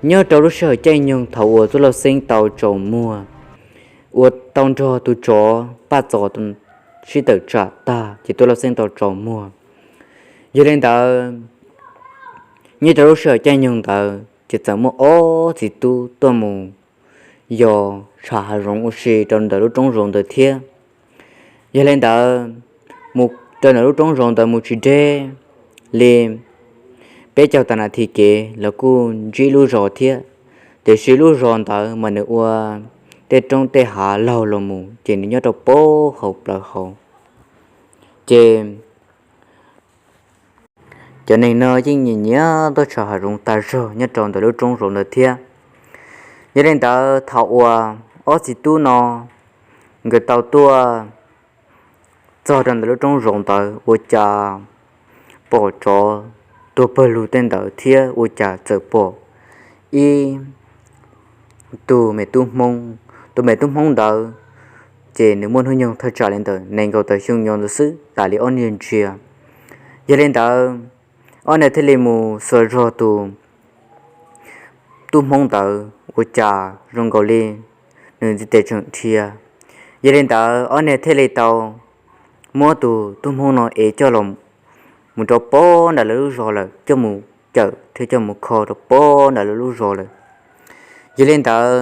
Nyob rau lub sij hawm caij nyoog thaum uas Tub Lauj Xeeb tau tsaus muag, uas tau nrog tus tsov paj txos sib tawm tsam tag ces Tub Lauj Xeeb tau tsaus muag. Yog li ntawd, nyob rau lub sij hawm caij nyoog ntawd ces txawm muaj ob txiv tub tuaj mus yos tsham hav zoov ua si rau ntawm lub roob zoov ntawd thiab. Yog li ntawd, mus rau ntawm lub roob zoov ntawd mus tsis deb li peb caug tas nas this kev los kuj ntsib lub zos thiab, tiam sis lub zos ntawd mas nws ua tej roob tej hav laug los mus ces nws nyob rau pab hauv plawv hauv. Ces cov neeg no yeej nyiam nyiam tuaj tsham hav zoov tag zog nyob rau ntawm lub roob zoov ntawd thiab. Yog li ntawd, thaum uas ob txiv tub no nkawd tau tuaj txog rau ntawm lub roob zoov ntawd ua cas pom tsov tuag pawg lug tej ntawd thiab ua cas txawm pom ib tug me tub Hmoob. Tus me tub Hmoob ntawd ces nws muaj hnub nyoog thaj tsam li ntawm nees nkaum tawm xyoo nyob ntawd xwb, tas li ob niag ntsia. Yog li ntawd, ob niag thiaj li mus xuas zog tus tub Hmoob ntawd ua cas zoo nkaus li nws ntiv tes tseem dhia. Yog li ntawd, ob niag thiaj li tau muab tus tub Hmoob no ev coj los mus rau pab ntawm lawv lub zos lawm, coj mus cawm thiab coj mus kho rau pab ntawm lawv lub zos lawm. Yog li ntawd,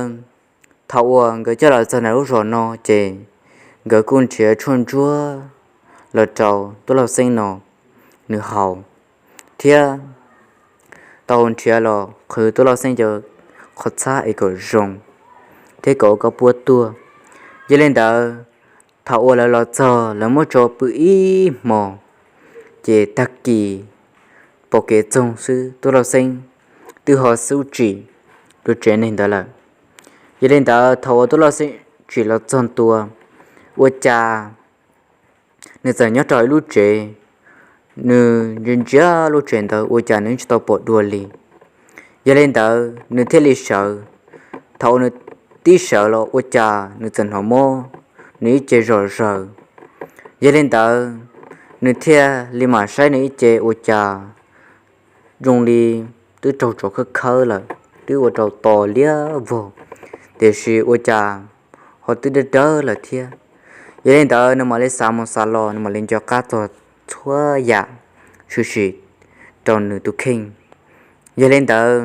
thaum uas nkawd coj los txog ntawm lub zos no ces nkawd kuj nrhiav tshuaj ntsuab los rau Tub Lauj Xeeb no nws haus, thiab tau nrhiav los qhwv Tub Lauj Xeeb cov qhov txhab es kom zoo thiab kom ua koj puab tuag. Yog li ntawd, thaum uas lawv los txog lawv muab tso pw ib hmos, ces tag kis pom kev txoog xwb Tub Lauj Xeeb twb ho xub tsim lub tsev neeg ntawd lawm. Yog li ntawd, thaum uas Tub Lauj Xeeb tsim los txog ntua, ua cas nws txawm nyob rau ib lub tsev, nws ntsia ntsia lub tsev ntawd ua cas nws tsis tau pom dua li. Yog li ntawd, nws thiaj li sawv. Thaum uas nws tib sawv los ua cas nws txawm hnov mob nws ib ce zom zaws. Yog li ntawd, nws thiaj li mam saib nws ib ce ua cas zoo li twb raug tsov khawb khawb lawm, twb ua rau to liab vog, tiam sis ua cas ho twb dawb dawb lawm thiab. Yog li ntawd, nws mam li xav mus xav los, nws mam li nco qab txog txhua yam tshwm sim rau nws tus kheej. Yog li ntawd,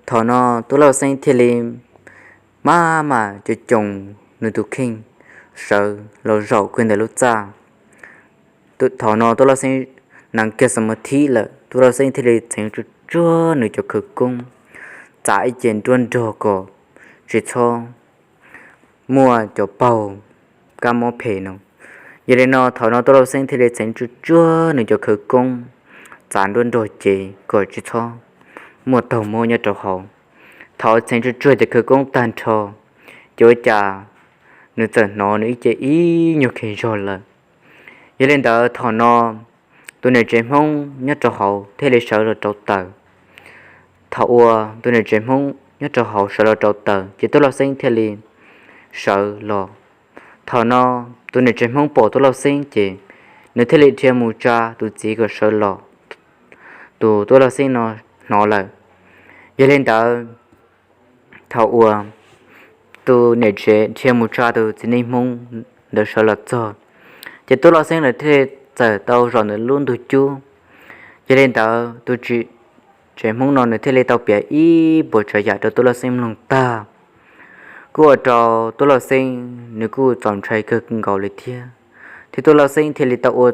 thaum no Tub Lauj Xeeb thiaj li maj mam coj coos nws tus kheej sawv los zaum kiag ntawm lub txaj. Thaum no Tub Lauj Xeeb nas kiag xas mas thib lawm, Tub Lauj Xeeb thiaj li txheev tsuj tsuag nws cov khawv koob, txav ib ce nruab nrog kom tsis txhob muaj cov paug kab mob phem no. Yog li no, thaum no Tub Lauj Xeeb thiaj li txheev tsuj tsuag nws cov khawv koob, txav nruab nrog ces kom tsis txhob muaj taug mob nyob rau hauv. Thaum txheev tsuj tsuag cov khawv koob tag nrho, ces ua cas nws txawm hnov nws ib ce ib nyuag kheev zog lawm. Yog li ntawd, thaum no tus niam tsev Hmoob nyob rau hauv thiaj li sawv los rau taws. Thaum uas tus niam tsev Hmoob nyob rau hauv sawv los rau taws ces Tub Lauj Xeeb thiaj li sawv los. Thaum no tus niam tsev Hmoob pom Tub Lauj Xeeb ces nws thiaj li dhia mus tsa tus txiv kom sawv los. Tus Tub Lauj Xeeb no hnov lawm. Yog li ntawd, thaum uas tus niam tsev dhia mus tsa tus txiv neej Hmoob ntawd sawv los txog, ces Tub Lauj Xeeb lawv thiaj li txawm tau zaum ntawm lub ntug cub. Yog li ntawd, tus tsev Hmoob no nws thiaj li tau piav ib puas tsav yam rau Tub Lauj Xeeb mloog tag, kuj ua rau Tub Lauj Xeeb nws kuj txaus ntshai kawg nkaus li thiab. Thiab Tub Lauj Xeeb thiaj li tau ua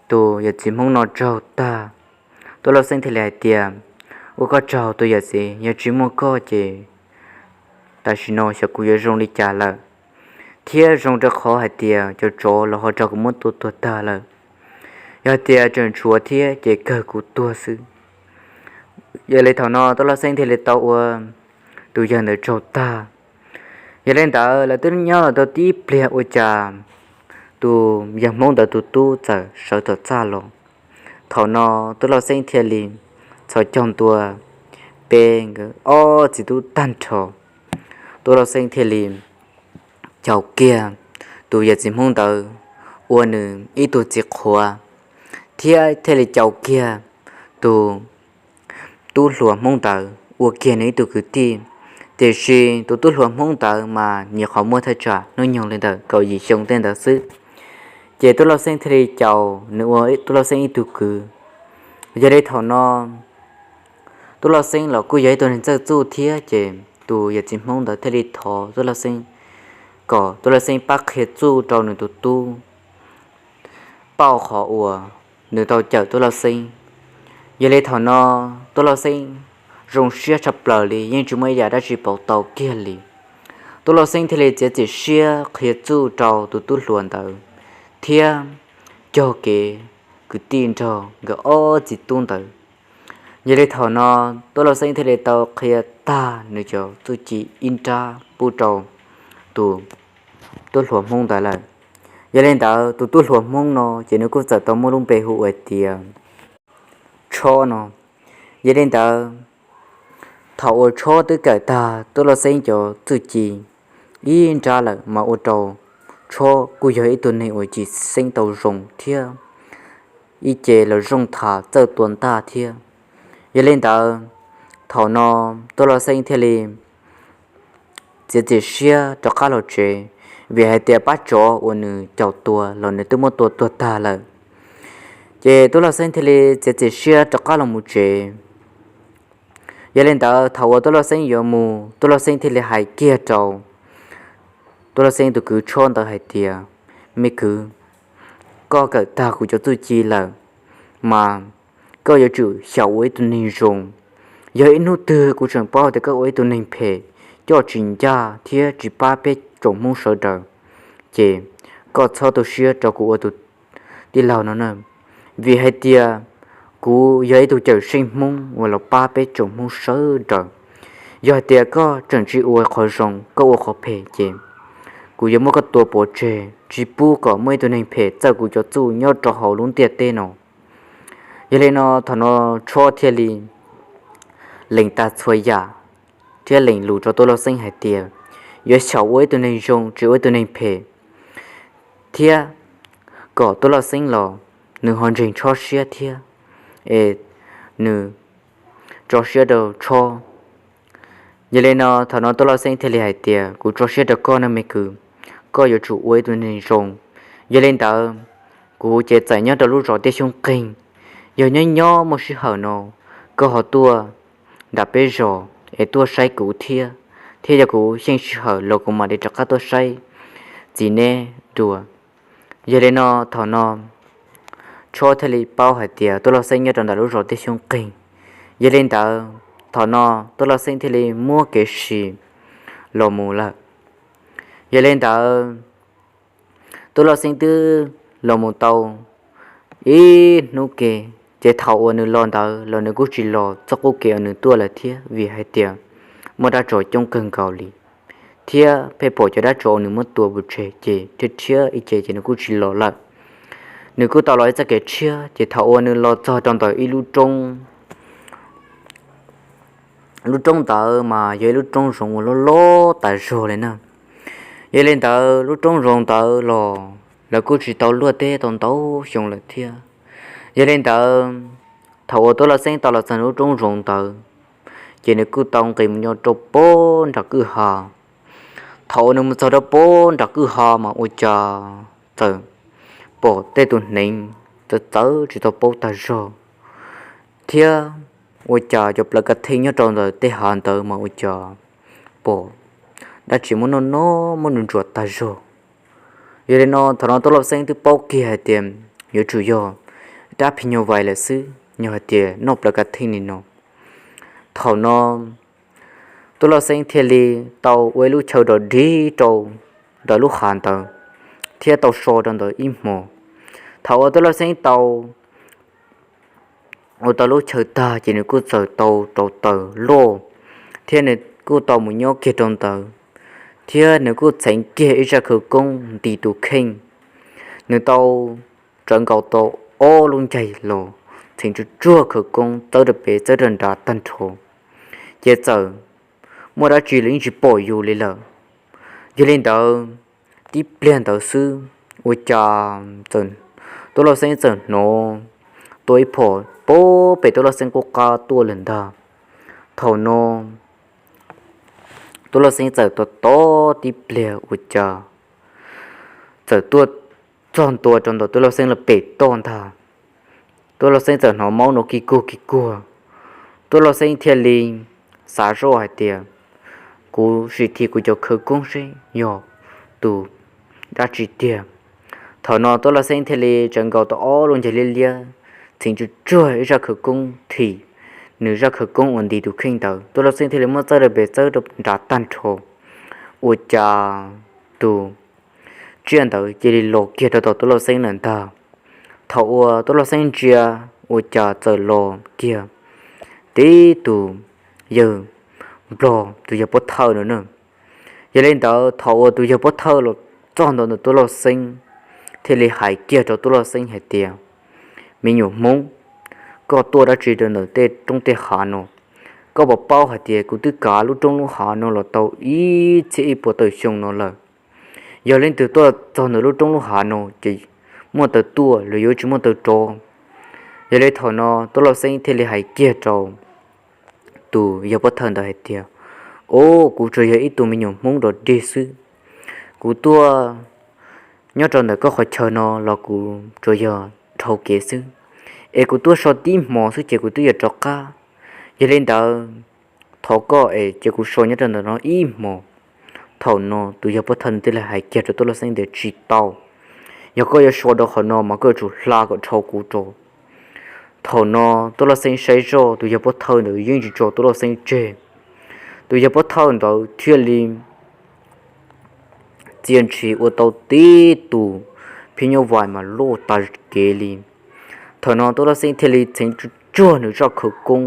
tus yawm txiv Hmoob no tsaug tag. Tub Lauj Xeeb thiaj li hais tias, ua koj tsaug tus yawm txiv, yog tsis muaj koj ces tam sim no xyov kuv yuav zoo li cas lawm, thiab zoo rau qhov hais tias cov tsov los ho raug kuv muab tua tuag tag lawm. Yog tias tseem tshuav thiab ces kawg kuv tuag xwb. Yog li thaum no Tub Lauj Xeeb thiaj li tau ua tus yawg ntawd tsaug tag. Yog li ntawd, lawv twb nyob los tau tib pliag ua cas tus yawg Hmoob ntawd tus tub txawm sawv tom txaj los. Thaum no Tub Lauj Xeeb thiaj li txhos caug ntua peb nkawd ob txiv tub tag nrho. Tub Lauj Xeeb thiaj li caum kiag tus yawm txiv Hmoob ntawd ua nws ib tug txiv qhuav, thiab thiaj li caum kiag tus tub hluas Hmoob ntawd ua kiag nws ib tug kwv tij. Tiam sis tus tub hluas Hmoob ntawd mas nyuam qhuav muaj thaj tsam hnub nyoog li ntawm kaum yim xyoo tej ntawd xwb. Ces Tub Lauj Xeeb thiaj li caum nws ua Tub Lauj Xeeb ib tug kwv. Yog li thaum no Tub Lauj Xeeb los kuj yog ib tug neeg txawj txuj thiab, ces tus yawm txiv Hmoob ntawd thiaj li thov Tub Lauj Xeeb kom Tub Lauj Xeeb pab qhia txuj rau nws tus tub Pauj qhov uas nws tau cawm Tub Lauj Xeeb. Yog li thaum no Tub Lauj Xeeb zoo siab tshaj plaws li, yeej tsis muaj ib yam dab tsi pauv tau kiag li. Tub Lauj Xeeb thiaj li txiav txim siab qhia txuj rau tus tub hluas ntawd thiab cog kev kwv tij nrog nkawd ob txiv tub ntawd. Yog li thaum no Tub Lauj Xeeb thiaj li tau qhia tag nws cov txuj ci ib nrab pub rau tus tub hluas Hmoob ntawd lawm. Yog li ntawd tus tub hluas Hmoob no ces nws kuj txawm tau muaj lub npe hu ua tias Tshob no. Yog li ntawd thaum uas Tshob twb kawm tag Tub Lauj Xeeb cov txuj ci ib nrab lawm mas ua rau Tshob kuj yog ib tug neeg uas cim xeeb tau zoo thiab ib ce los zoo tham txawj tua ntaj thiab. Yog li ntawd thaum no Tub Lauj Xeeb thiaj li txiav txim siab rov qab los tsev, vim hais tias pab tsov uas nws caum tua los nws twb muab tua tuag tag lawm. Ces Tub Lauj Xeeb thiaj li txiav txim siab rov qab los mus tsev. Yog li ntawd thaum uas Tub Lauj Xeeb yuav mus, Tub Lauj Xeeb thiaj li hais kiag rau Tub Lauj Xeeb tus kwv Tshob ntawd hais tias, me kwv, koj kawm tag kuv cov txuj ci lawm, mas koj yuav tsum xyaum ua ib tug neeg zoo. Yog ib hnub twg kuv tseem paub tias koj ua ib tug neeg phem, coj tsis ncaj thiab tsis pab peb tsoom Hmoob sawv daws, ces koj txhob tu siab rau kuv ua tus tij laug no na. Vim hais tias kuv yog ib tug cawm seej Hmoob uas los pab peb tsoom Hmoob sawv daws. Yog hais tias koj tseem tsis ua qhov zoo, koj ua qhov phem ces kuv yuav muab koj tua pov tseg, tsis pub kom muaj ib tug neeg phem txawj kuv cov txuj nyob rau hauv lub ntiaj teb no. Yog li no thaum no Tshob thiaj li lees tag txhua yam thiab lees lus rau Tub Lauj Xeeb hais tias yuav xyaum ua ib tug neeg zoo tsis ua ib tug neeg phem, thiab kom Tub Lauj Xeeb los nws ho ntseeg Tshob siab thiab, es nws tso siab rau Tshob. Yog li no thaum no Tub Lauj Xeeb thiaj li hais tias, kuv tso siab rau koj no me kwv, koj yuav tsum ua ib tug neeg zoo. Yog li ntawd kuv ces txawm nyob rau lub zos Tiaj Xyoob Qeeg, yog nyob nyob muaj sij hawm no koj ho tuaj nram peb zos es tuaj saib kuv thiab, thiab yog kuv xyeej sij hawm los kuv mam li rov qab tuaj saib txiv neb dua. Yog li no thaum no Tshob thiaj li paub hais tias Tub Lauj Xeeb nyob rau ntawm lub zos Tiaj Xyoob Qeeg. Yog li ntawd thaum no Tub Lauj Xeeb thiaj li muab kev sim los mus lawm. Yog li ntawd Tub Lauj Xeeb twb los mus tau ib hnub ke, ces thaum uas nws los ntawd los nws kuj tsis los txoj qub kev uas nws tuaj lawm thiab, vim hais tias muaj dab tsov coob kawg nkaus li, thiab pheej pom cov dab tsov uas nws muab tua pov tseg ces rhiab rhiab ib ce ces nws kuj tsis los lawm. Nws kuj tau los ib txoj kev tshiab, ces thaum uas nws los txog rau ntawm ib lub roob lub roob ntawd mas yog ib lub roob zoov uas loj loj tas zog li na. Yog li ntawd lub roob zoov ntawd los lawv kuj tsis tau luaj teb tau ntau xyoo lawm thiab. Yog li ntawd thaum uas Tub Lauj Xeeb tau los txog lub roob zoov ntawd, ces nws kuj tau nqis mus nyob rau pob nram kwj ha. Thaum uas nws mus txog rau pob nram kwj ha mas ua cas txawm pom tej tus hneev txawv txawv tsis tau paub tag zog, thiab ua cas cov plawv kav theej nyob rau ntawm tej hav ntawd mas ua cas pom dab tsi muab noj noj muab ntsuas ntsuas tag zog. Yog li no thaum no Tub Lauj Xeeb twb paub kiag hais tias yuav tsum yog dab phim nyuj vais lawm xwb, yog hais tias noj plawv kav theej li no. Thaum no Tub Lauj Xeeb thiaj li tau ua ib lub chaw dog dig rau ntawm lub hav ntawd, thiab tau so rau ntawd ib hmos. Thaum uas Tub Lauj Xeeb tau ua tau lub chaw tag ces nws kuj txawm tau rauv taws loj, thiab nws kuj tau mus nyob kiag rau ntawd, thiab nws kuj txheev kiag ib zaj khawv koob nti tus kheej. Nws tau tsawv nkaus tau ob lub ncaig los txheev tsuag tsuag khawv koob txawb rau pem txawb rau nrad tag nrho, ces txawm muaj dab tsi los yeej tsis pom yus li lawm. Yog li ntawd, tib pliag ntawd xwb, ua cas Tub Lauj Xeeb txawm hnov tua ib phom pem Tub Lauj Xeeb qub qab tuaj lawm ntag. Thaum no Tub Lauj Xeeb txawm tos tos tib pliag ua cas txawm tuaj txog ntua rau ntawm Tub Lauj Xeeb lawv pem toj ntag. Tub Lauj Xeeb txawm hnov maub no kig kuag kig kuag. Tub Lauj Xeeb thiaj li xav zoj hais tias, kuv sim thim kuv cov khawv koob seb yog tus dab tsi tiag. Thaum no Tub Lauj Xeeb thiaj li tsawv nkaus tau ob lub ncaig liab liab, txheev tsuag tsuag ib zaj khawv koob thim nws zaj khawv koob uas nti tus kheej ntawd. Tub Lauj Xeeb thiaj li muab txawb rau pem txawb rau nrad tag nrho, ua cas tus tsiaj ntawd cia li los kiag rau tom Tub Lauj Xeeb lawm ntag. Thaum uas Tub Lauj Xeeb ntsia ua cas txawm los kiag tib tus yawg nplog, tus yawg pov thawj ntawd na. Yog li ntawd thaum uas tus yawg pov thawj los txog ntawm ntawm Tub Lauj Xeeb thiaj li hais kiag rau Tub Lauj Xeeb hais tias, me nyuam Hmoob, koj tuaj dab tsi rau ntawm tej roob tej hav no? Koj puas paub hais tias kuv twb kav lub roob lub hav no los tau ib txhiab ib puas tawm xyoo no lawm? Yog leej twg tuaj txog ntawm lub roob lub hav no ces muaj taw tuaj los yuav tsis muaj taw rov. Yog li thaum no Tub Lauj Xeeb thiaj li hais kiag rau tus yawg pov thawj ntawd hais tias, o, kuv tsuas yog ib tug me nyuam Hmoob rov dig xwb. Kuv tuaj nyob rau ntawm koj qhov chaw no los kuv tsuas yog dhau kev xwb, es kuv tuaj so tib hmo xwb ces kuv twb yuav rov qab. Yog li ntawd thov koj es cia kuv so nyob rau ntawm no ib hmos. Thaum no tus yawg pov thawj thiaj li hais kiag rau Tub Lauj Xeeb tias, tsis tau, yog koj yuav so rau qhov no mas koj yuav tsum hla kom dhau kuv rau. Thaum no Tub Lauj Xeeb saib zoj tus yawg pov thawj ntawd yeej tsis tso Tub Lauj Xeeb tseg. Tus yawg pov thawj ntawd thiaj li txia ntshis ua tau tib tus phib nyuj vais mas loj tas kev li. Thaum no Tub Lauj Xeeb thiaj li txheev tsuag tsuag nws zaj khawv koob,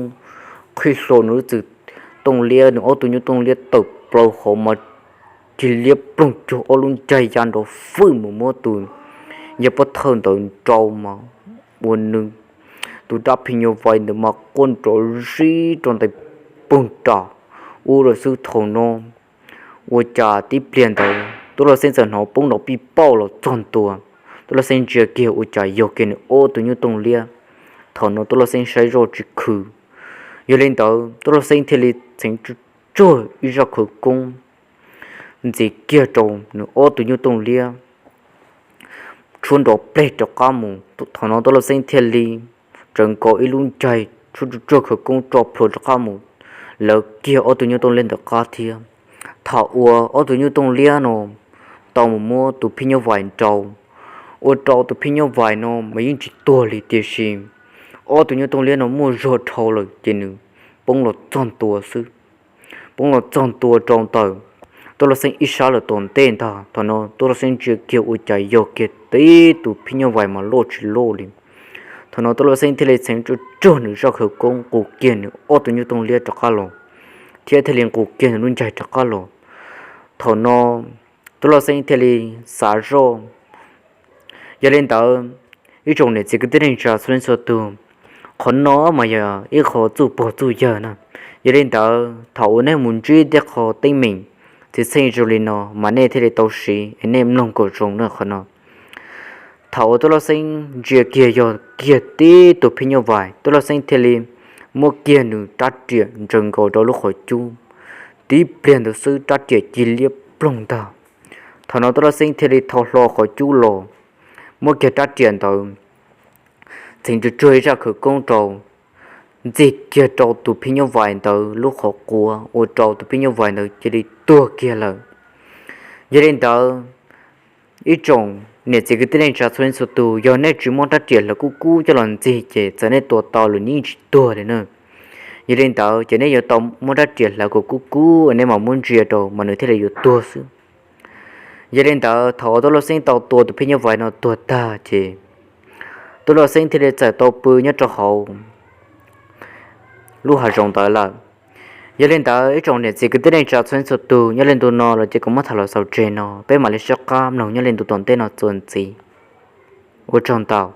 qhib hlo nws lub txwm tooj liab, nws ob tug nyuj tooj liab tawm plaws hauv mas cig liab ploog cuag ob lub ncaig ya nrov fwj mus muab tus yawg pov thawj ntawd nrau mas ua nws tus dab phib nyuj vais ntawd mas quaj nrov zib rau ntais poog ram ub lawm xwb. Thaum no ua cas tib pliag ntawd Tub Lauj Xeeb txawm hnov poob nrov pij pauj los txog ntua. Tub Lauj Xeeb ntsia kiag ua cas yog kiag nws ob tug nyuj tooj liab. Thaum no Tub Lauj Xeeb saib zoj tsis khwv, yog li ntawd Tub Lauj Xeeb thiaj li txheev tsuag tsuag ib zaj khawv koob ntxiv kiag rau nws ob tug nyuj tooj liab tshuab nrov pleg rov qab mus. Thaum no Tub Lauj Xeeb thiaj li tsawv nkaus ib lub ncaig tshuab tsuag tsuag khawv koob tso plhuav rov qab mus lawv kiag ob tug nyuj tooj liab ntawm qab thiab. Thaum uas ob tug nyuj tooj liab no tau mus muab tus phib nyuj vais nrau, ua rau tus phib nyuj vais no mas yeej tsis tuag li, tiam sis ob tug nyuj tooj liab no muaj zog dhau lawm ces nws poob los txog ntua xwb. Poob los txog ntua rau ntawm Tub Lauj Xeeb ib sab lawm tom ntej ntag. Thaum no Tub Lauj Xeeb ntsia kiag ua cas yog kiag tib tus phib nyuj vais mas loj tsis loj li. Thaum no Tub Lauj Xeeb thiaj li txheev tsuag tsuag nws zaj khawv koob nqus kiag nws ob tug nyuj tooj liab rov qab los, thiab thiaj li nqus kiag nws lub ncaig rov qab los. Thaum no Tub Lauj Xeeb thiaj li xav zoj. Yog li ntawd, ib tsoom niam txiv kwv tij neej tsa txhua leej txhua tus, qhov no mas yog ib qho txuj pog txuj yawg na. Yog li ntawd thaum uas nej mus ntsib tej qho teeb meem txhij txheej zoo li no mas nej thiaj li tau siv es nej mloog kom zoo na qhov no. Thaum uas Tub Lauj Xeeb ntsia kiag yog kiag tib tus phib nyuj vais, Tub Lauj Xeeb thiaj li muab kiag nws rab riam ntsaws nkaus rau lub qhov cub. Tib pliag ntawd xwb rab riam cig liab ploog ntag. Thaum no Tub Lauj Xeeb thiaj li thau hlo qhov cub los, muab kiag rab riam ntawd txheev tsuag tsuag ib zaj khawv koob rau, ntxig kiag rau tus phib nyuj vais ntawd lub qhov quav, ua rau tus phib nyuj vais ntawd cia li tuag kiag lawm. Yog li ntawd, ib tsoom niam txiv kwv tij neej tsa txhua leej txhua tus, yog nej tsis muab rab riam hlawv kub kub coj los ntxig ces txawm nej tua tau los nws yeej tsis tuag li na. Yog li ntawd ces nej yuav tau muab rab riam hlawv kom kub kub nej mam muab ntsia rau mas nws thiaj li yuav tuag xwb. Yog li ntawd thaum uas Tub Lauj Xeeb tau tua tus phib nyuj vais no tuag tag ces Tub Lauj Xeeb thiaj li txawm tau pw nyob rau hauv lub hav zoov ntawd lawm. Yog li ntawd ib tsoom niam txiv kwv tij neej tsa txhua leej txhua tus, nyob li ntu no los ces kuv muab tham los xaus tseg no, peb mam li sib qab mloog nyob li ntu tom ntej no txuas ntxiv. Ua tsaug ntau.